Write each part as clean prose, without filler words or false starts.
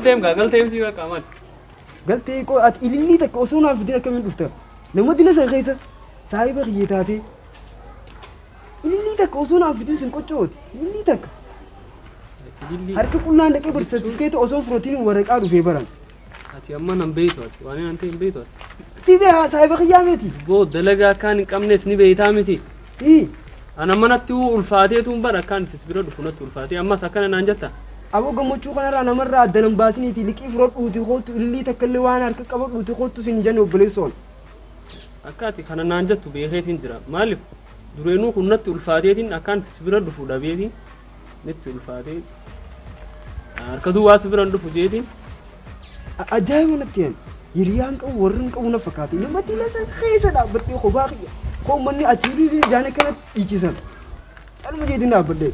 Galteem gaa galteem si bakka maal. Galtee koo ati ilillii takka osoo naaf fidin akkamiin dhufta? Nama dila san keessa saahiba kiyya taatee ilillii takka osoo naaf fidin sin qochooti. Ilillii takka. Harka qullaan dhaqee bar sartifikeeta osoo fudhatiin waraqaa dhufee baran. Ati amma nan beektu ati waan nan ta'e hin beektu ati. Si beekaa saahiba kiyyaa miti. Boo dalagaa akkaan hin qabnes ni beektaa miti. Ii. Ana manatti ulfaateetu bara akkaan itti bira dhufu natti ulfaatee ammas akkana naan jetta. Aboo gammachuu kanarraa namarraa adda nan baasiniiti liqii fudhadhuuti kootu ilillii takka illee waan harka qabadhuuti kootu sin jenne obboleessoon. Akka ati kana naan jettu beekeetiin jira. Maaliif dureenuu kun natti ulfaateetiin akkaan itti bira dhufu dhabeetiin natti ulfaatee harka duwwaa si bira dhufu jeetiin. Ajaa'iba natti yan hiriyaan qabu warri hin qabu na fakkaate namatti lasa keessa dhaabbadhee kophaa kiyya koo manni achi jaana kana dhiichisan calma jeetiin dhaabbadhee.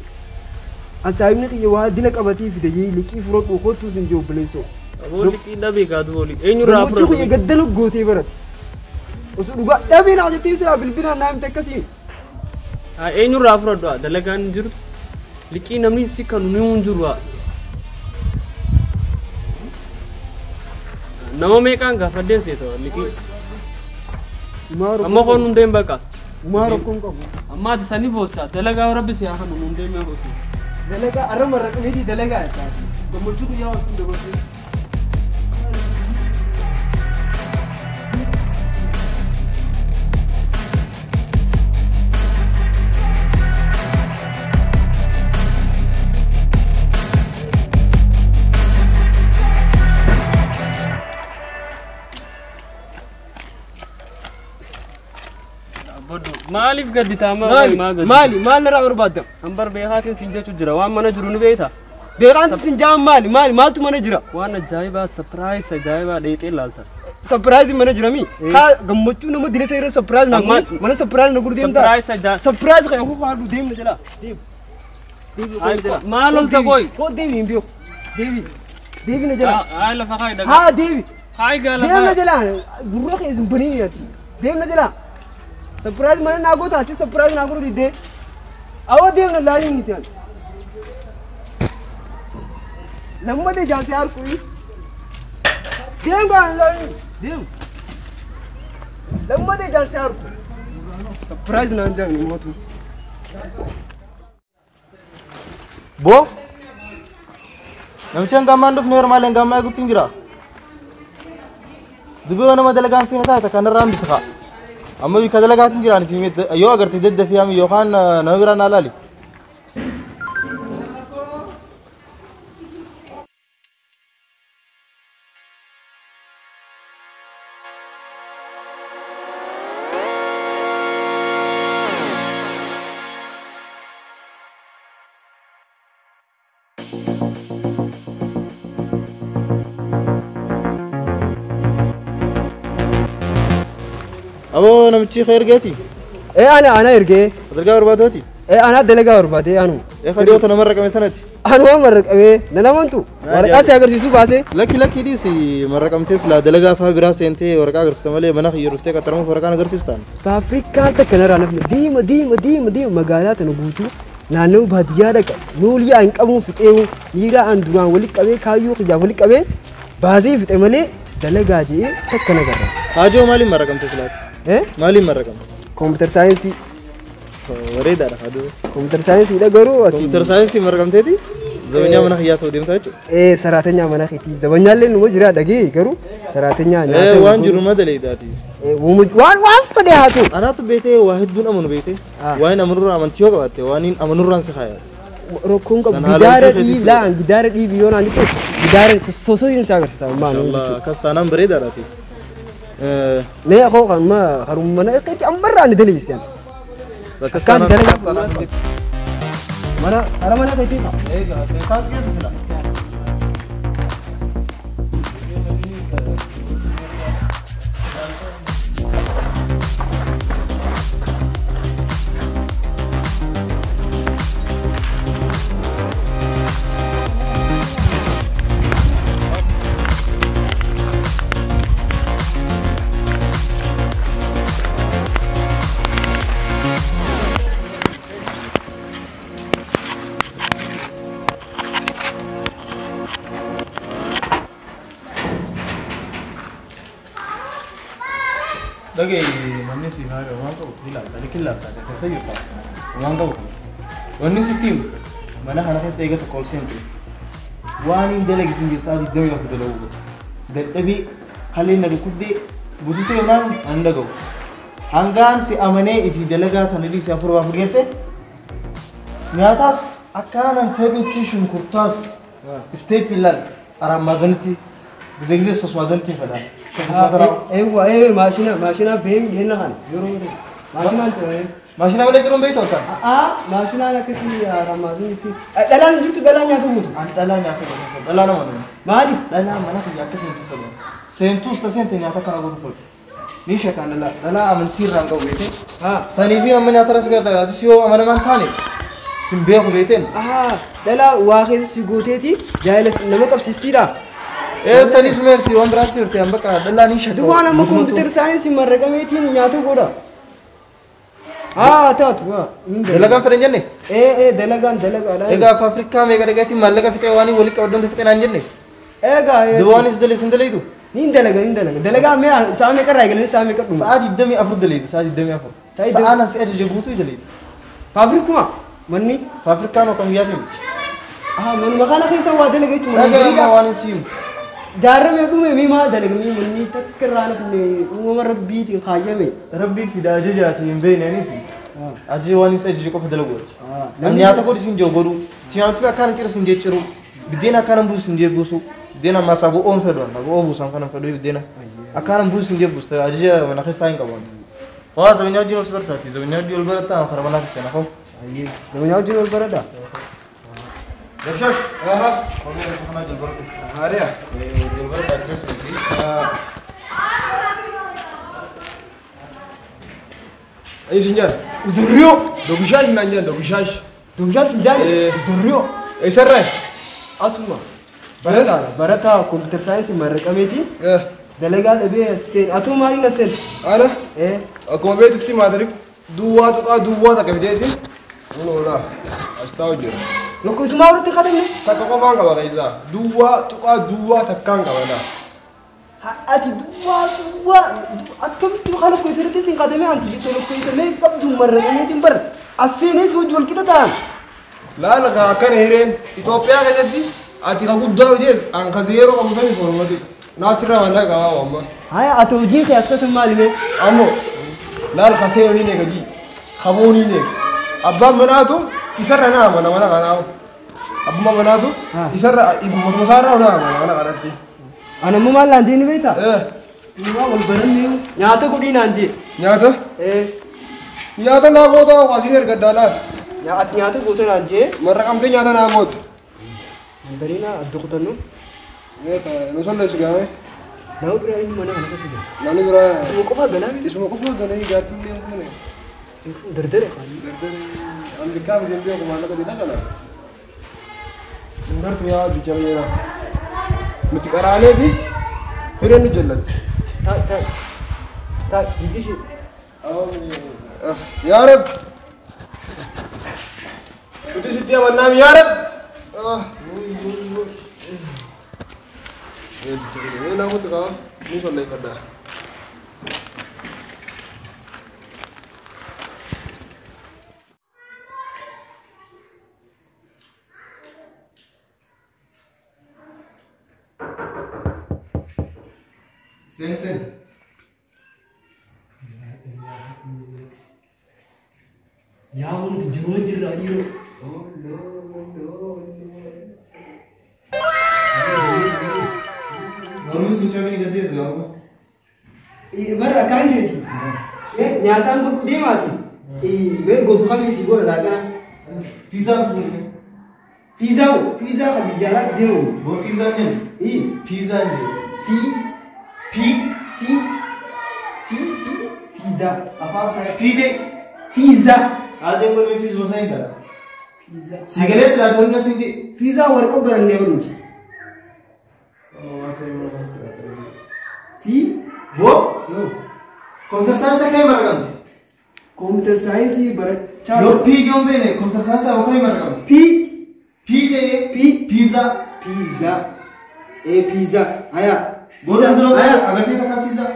An saahibni kiyya waa dila qabatee fide yee liqii fudhadhu kootu sin jee obboleessoo. Aboo liqii dhabee gaadu oli eenyurraa Gammachuu kiyya fudhadhu. gaddana gootee barate. Osoo dhugaa dhabee naa jettee silaa bilbilaan naa himte akkasii. Haa eenyurraa fudhadhu dalagaan hin jirtu liqii namni si kanu ni hin jiru. Nama meeqaan gaafadheen seeta liqii. Amma koon hundeen bakka. Umaa rakkoon qabu. Amma ati sanii boochaa dalagaa rabbi si haa kanu hundeen mee gootu. Dalagaa arra marraqameetii dalagaa taate. Gammachuu guyyaa waan kun dabarsee. Maaliif gadditaa Maali? Maali? Maal narraa barbaadda? Hambar beekaatiin siin jechuu jira waan mana jiru ni beekta. Beekaan sin jaan maali? Maali? Maaltu mana jira? Waan ajaa'ibaa sapiraayis ajaa'ibaa dheexee ilaalta. Sapiraayiziin mana jira mi? Kaa gammachuu nama dila seera sapiraayiz naa godhu. Mana sapiraayiz na godhu deemtaa? Sapiraayis ajaa'ibaa. Sapiraayiz kan koo haadhu deemna jala. Deem. Deemi koo jala. Maal ol ta'oi? Koo deemi hin beeku. Deemi. Deemi na jala. Haa lafa kaayi dhagaa. Haa deemi. Haa gaa lafa. Deemna jala. Gurra keessa hin baniin ati. Deemna jala. Sapiraayiz mana naa goota achi sapiraayiz naa godhu diddee. Awwa deemna laaliin ni ta'an. Lammadee jaansee harku. Deem gaan laaliin. Deem. Lammadee jaansee harku. Sapiraayiz naan jedhan mootu. Boo. Namichi hangammaan dhufne yeroo hangammaa eeguutti hin jira. Dubbii nama dalagaan fiina taate kanarraa hambisa ka'a. Amma bikka dalagaatiin jiraan yoo agarte daddafii hami yookaan nama biraa naa laali. Aboo namichi kee ergeeti? Ee ana ergee. Dalagaa barbaadooti? Ee ana dalagaa barbaadee anu. Ee kadhiyoota nama raqame sanati? Anuma marraqamee na namantu waraqaa si agarsiisuu baasee. Lakki lakki dhiisi marraqamtees laa dalagaa fa'aa biraa seentee waraqaa agarsiista malee mana kiyya dhuftee qaxaramuuf waraqaan agarsiistaan. Faafrikaan takka narraa nafne deema deema deema deema magaalaa tana guutuu naannoo baadiyyaa dhaqa nuulii an qabuun fixeewu miira an duraan walitti qabee kaayyoo kiyyaaf walitti qabee baasee fixe malee dalagaa je'ee takka nagarra. Haajoo maaliin marraqamte silaati? Eh? Maaliin marraqamte? Kompiitar saayinsii. Bareedaadha haaduu. Kompiitar saayinsiidha garuu ati. Kompiitar saayinsii marraqamteeti? Zabanyaa mana kiyyaa ta'uu deemtaa jechuudha? Ee saraatenyaa mana keetii. Zabanyaallee numa jira dhagee garuu saraatenyaa nyaata. Ee waan jiru madaleedhaati. Waan waan fedhe haa ta'u. Anaatu beetee waa hedduun amanu beetee waan amanurraa amantii yoo qabaatte waan amanurraan si kaayaati. Rakkoon qabu gidaara dhiibi laan gidaara dhiibi yoo naan jettu gidaara sosoo si agarsiisa maal jechuudha. Akkas taanaan bareedaadhaati. Mee koo kan ma haruma mana keetii ammarraa ni daleessi. Akkaan dalagaa mana hara mana keetii ta'a. Egaa taas keessa sila. Dhaga'i manni siif haa waan qabu ilaalta likin laalta keessa jirta waan qabu wanni sitti himu mana kana keessa eegata ol seentu waan hin dalagisin keessaa 24 dalagu dadhabii halli na dhukkubdee bututee yookaan an dhaga'u hangaan si amanee ifi dalagaa tana dhiisee afur baafur geesse nyaataas akkaanan fedhutti shunkurtaas isteep ilaal aramaazanitti ጊዜ ጊዜ ሶስት ማዘን ትፈዳል ايوه ايه ماشينا ماشينا بهم هنا خان يورو ماشينا انت ماشينا ولا جرون بيت ولا ماشينا انا كسي رمضان تي دلان جرت دلان يا تموت انت دلان يا تموت دلان ما مالي دلان ما انا كي تفضل سنتوس تسنت يا تكا ابو تفضل ليش كان لا لا امنتي رانغو بيت ها سنيفين امن يا ترس كده سيو امن مان ثاني سمبيه بيتين دلا واخذ سيغوتيتي جايلس نمقب سيستيرا ايه سني سمرتي وان براسيرتي ام بقى دلاني شكو دوانا ما كمبيوتر ساينس مرقميتين نياتو غودا تات وا دلغان فرنجني ايه ايه دلغان دلغا ايغا افريكا ميغا دغتي مالغا فيتي واني ولي قدن تفتنا انجني ايغا دوانيس دلي سندليدو نين دلغا نين دلغا دلغا مي سامي قراي سامي قدو ساعه دمي افر دليد ساعه دمي افر ساعه ساعه جغوتو دليد فابريكما مني فابريكا نو كم ياتي من مخانا خيسا وا دلغيت من واني سيم جارم يدوم مي ما دلغ مي مني تكران في وما ربي تي خايمه ربي في داججاتي من بين انيسي اجي واني سجي قف دلغوت ان ياتا قد سنجو غدو تيانتو كان تير سنجي چرو بدينا كان بو سنجي بوسو بدينا ما سابو اون فدو ما او بوسان كان فدو بدينا اكان بو سنجي بوست اجي وانا خساين قبون خلاص زمنيا جيول سبر ساتي زمنيا جيول برتا خربنا كسنا خو اي زمنيا جيول بردا دبشاش اها قومي سخنا جلبرت هاريا جلبرت ادرس بسي اي سنجان زريو دبشاش نانجان دبشاش دبشاش سنجان زريو اي سره اسمع برتا برتا كمبيوتر ساينس مرقميتي دلغال ابي سين اتو مالي نسنت انا ايه اكو بيت تي ما ادري دوا تقا دوا تكبديتي ولا استاوجر لو اسمع ورتي خدمني تكو فان قبا غيزا دوا تقا دوا تكان قبا اتي دوا دوا اكم تو خلق كويسرتي سين خدمي انت جيتو لو كويس مي قبض مرقميتي بر اسيني سوج ولكتا لا لا كان هيرين إثيوبيا كجدي اتي غدا وديس ان خزيرو قمصني سولمتي ناصر وانا قوا وما هاي اتوجي خياس قسم مالي امو لا الخسيرو ني نجي خبوني نيك ابا مناتو يسرنا انا وانا انا ابو مناتو يسر متمسارا وانا وانا غلطي انا مو مال عندي بيتا ايه ما والبرني نياتا كودي نانجي نياتا ايه نياتا نا غوتا واسير غدالا يا ات نياتا غوتا نانجي مرقمتي نياتا نا غوت برينا ادقتنو ايه نوصل لسغاوي ناو براين منا انا كسي نانو برا اسمه قفا غنامي اسمه قفا غنامي جاتني منا دردر خالي دردر امريكا جنبي وما لك دي لا نغرت يا بيجايرا متقرانه دي هيرن جلت تا تا تا ديش يا رب ودي ستي ونام يا رب ايه لا متقا مو صلي كدا سين سين يا ولد جوج الراديو نورمي سنچامي قدير زاو برا كان جيتي ايه نياتان بو ديماتي اي مي غوسو خميسي غور لاكنا بيزا بولي فيزا فيزا خبيجارات ديو بو فيزا ني اي بيزا ني في بي في في في فيزا افاس بي دي فيزا ادم بول فيز وساين دلا فيزا سيغلس لا تقولنا سندي فيزا ورقه برني بروتي في بو كمبيوتر ساينس كاي مرقمت كمبيوتر ساينس برچا يو بي جون بينه كمبيوتر ساينس او كاي مرقمت بي بي جي بي بيزا بيزا اي بيزا هيا بو اندرو اگر تي تکا بيزا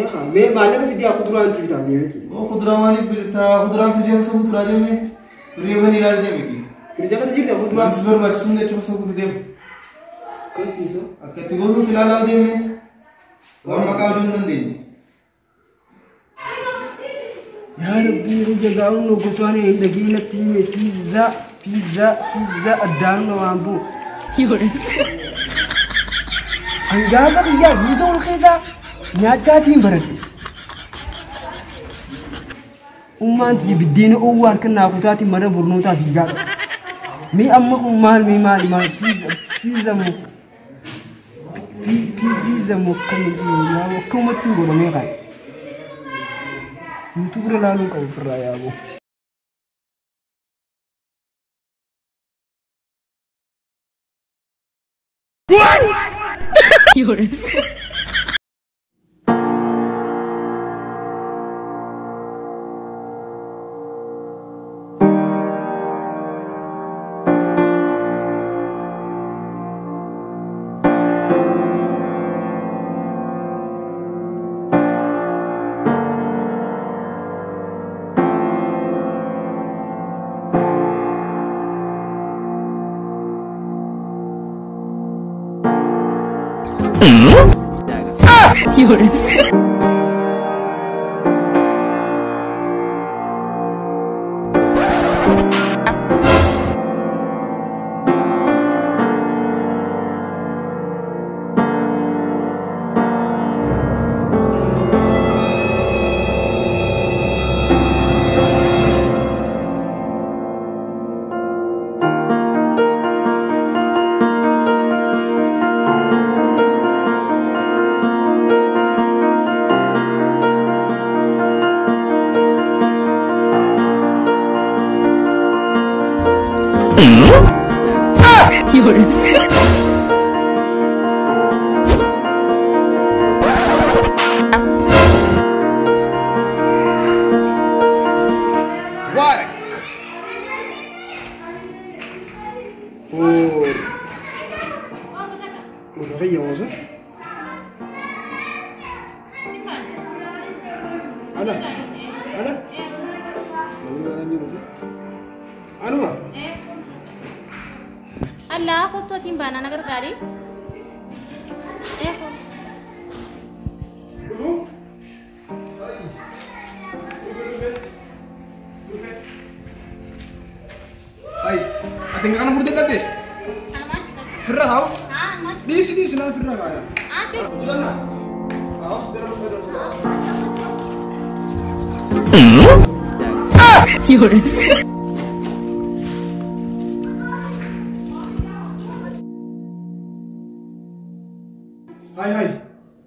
Eegaa mee maallaqa fidee kuduraan itti bitaa deemeti. Oo kuduraa maaliif bitaa kuduraan fidee keessa kuduraa deemne reeban ilaali deemiti. Firija keessa jirta kuduraan. Wanti si barbaachisu hunda achi keessa guutuu deemu. Kasiisa. Akka itti gootuun si ilaalaa deemne waan maqaa oduu hin dandeenye. Yaa Rabbii kiyya gaa'uun gosaan hin dhagiinatti hime fiizzaa fiizzaa fiizzaa addaan waan bu'u. Hangaafa kiyyaa guutuu ol keessaa nyaachaatiin baradhe. Ummaan tiyya biddeena oowwaa harka naa kutaatiin mana barnootaa fiigaa. Mee amma kun maal mee maal maal fiiza moo fiiza moo akkamumatti hin godhamee kan. YouTube irra ilaaluun qabu ofirraa yaaboo. Work. Four. Warra wazo. Ana. Ana. Anuma. Allah kottuutiin baanaan gargaari. Dhufuu. Ay, ati kana furdee dhabde? Firra haa? Dhiisi dhiisi naa firra haa. Hai hai,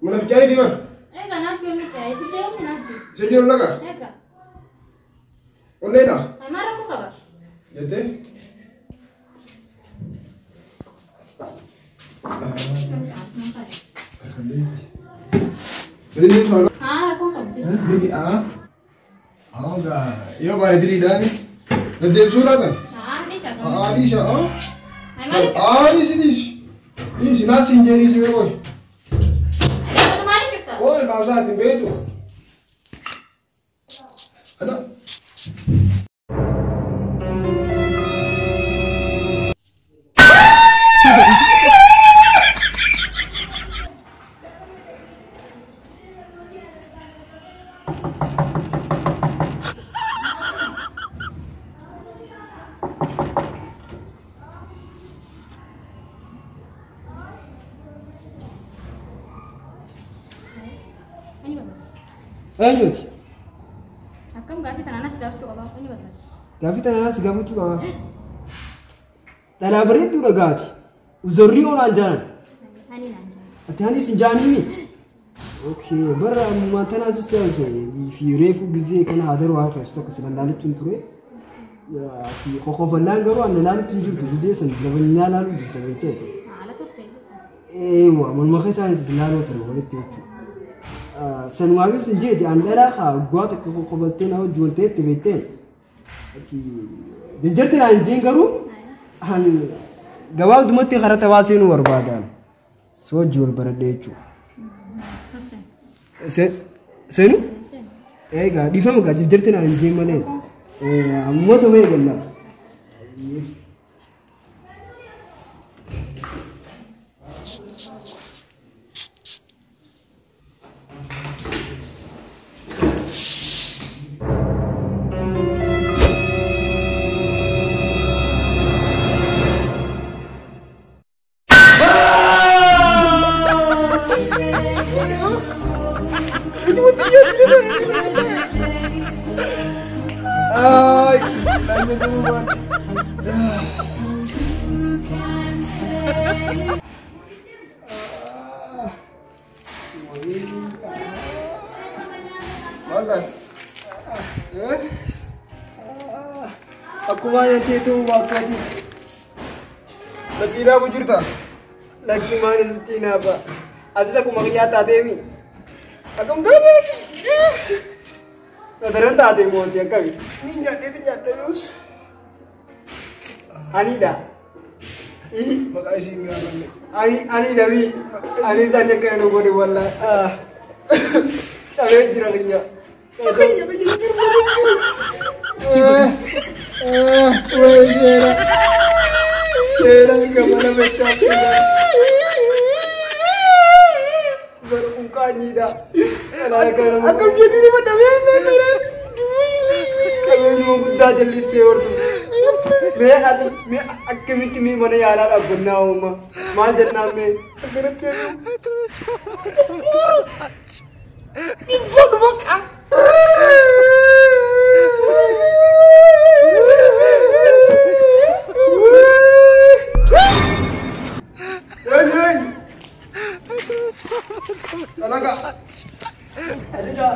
mana bicara di mana? Ega nanti ni kayak itu saya nanti. Saya jual laga. Ega. Online ah? Amara aku kabar. Jadi? Ah, aku kabar. Jadi ah, ah enggak. Iyo baru diri dah ni. Nanti surat kan? Ah, ni siapa? Ah, ni siapa? Ah, ni sini. Ni sini nasi jadi sini boy. Oi, kausati betu. Ada. Eenyuti? Akkam gaaffii tanaan as gaafachuu qaba. Eenyu barbaada? Gaaffii tanaan as gaafachuu qaba. Dhalaa bareedduu dhagaati. Uzorrii olaan jaalan. Ani naan jaalan. Ati anis hin jaaniimi? Okay, bara ammaa tanaa sissaa fi reefu gizee kana haadha waa keessu tokko sila laalutti hin ture. Ati qoqqoofannaan garuu anna laalutti hin jirtu gizee san zabanyaa laaluu jirta beektee. Haala turte jechuudha. Eewa, morma keessaanis laaluu ture walitti jechuudha. Sanumaafis hin jeeti an dhalaa haa waggaa takka qoqqoofattee na wajji wanteetti beektee. Ati jajjarte naan jeen garuu an gabaabdumatti karaa taphaa seenuu barbaadan. Si wajji wal baradhee jechuudha. Hussein. Se Seenu? Egaa dhiifama gaa jirti naan hin jeen malee. Ammoo ta'uu eegalla. Ay, lanjut dulu buat. Makan. Akkuma nyaatee ta'uu waaqaatis. Latti ilaalu jirta. Lakki maal sitti naafa. Atis akkuma kiyyaa taateemi. Akkam taatee? Nataran taatee mootii akkami? Ni nyaadheeti nyaadheeus. Anidha. Maqaa isii hin gaafanne. Ani dhabii. Ani isaan akkana nu godhe wallaa. Cabee jira kiyya. Kiyya biyya jiru jiru. Seera. Seera gamana beekaa. Bara kun qaanyiidha. Akkam jettee badhamee turan. Qabeenyuma guddaa jallistee hortu. Mee ati mee akkamitti mee mana yaalaa dhaabbannaa uuma? Maal jennaan mee? Akkanatti jedhu. Ibsatu bakka. Hey, hey. Alaga. Adida.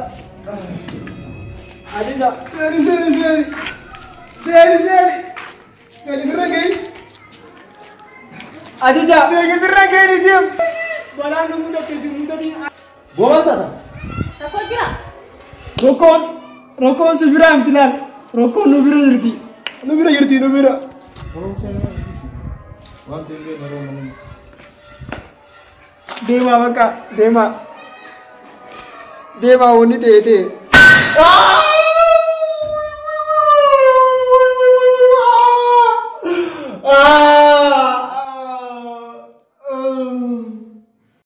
Adida. Seri, seri, seri. Seri, seri. Deeggi sirra gahi. Adida. Deeggi sirra gahi ni deem. Balaan nu mudate si mudatiin. Gomaan taata. Rakkoo jira? Rakkoon rakkoon si bira miti laal. Rakkoon nu bira jirti. Nu bira jirti nu bira. Waan ta'eef yeroo mana. Deemaa bakka deemaa. Deemaa wanni ta'e ta'e.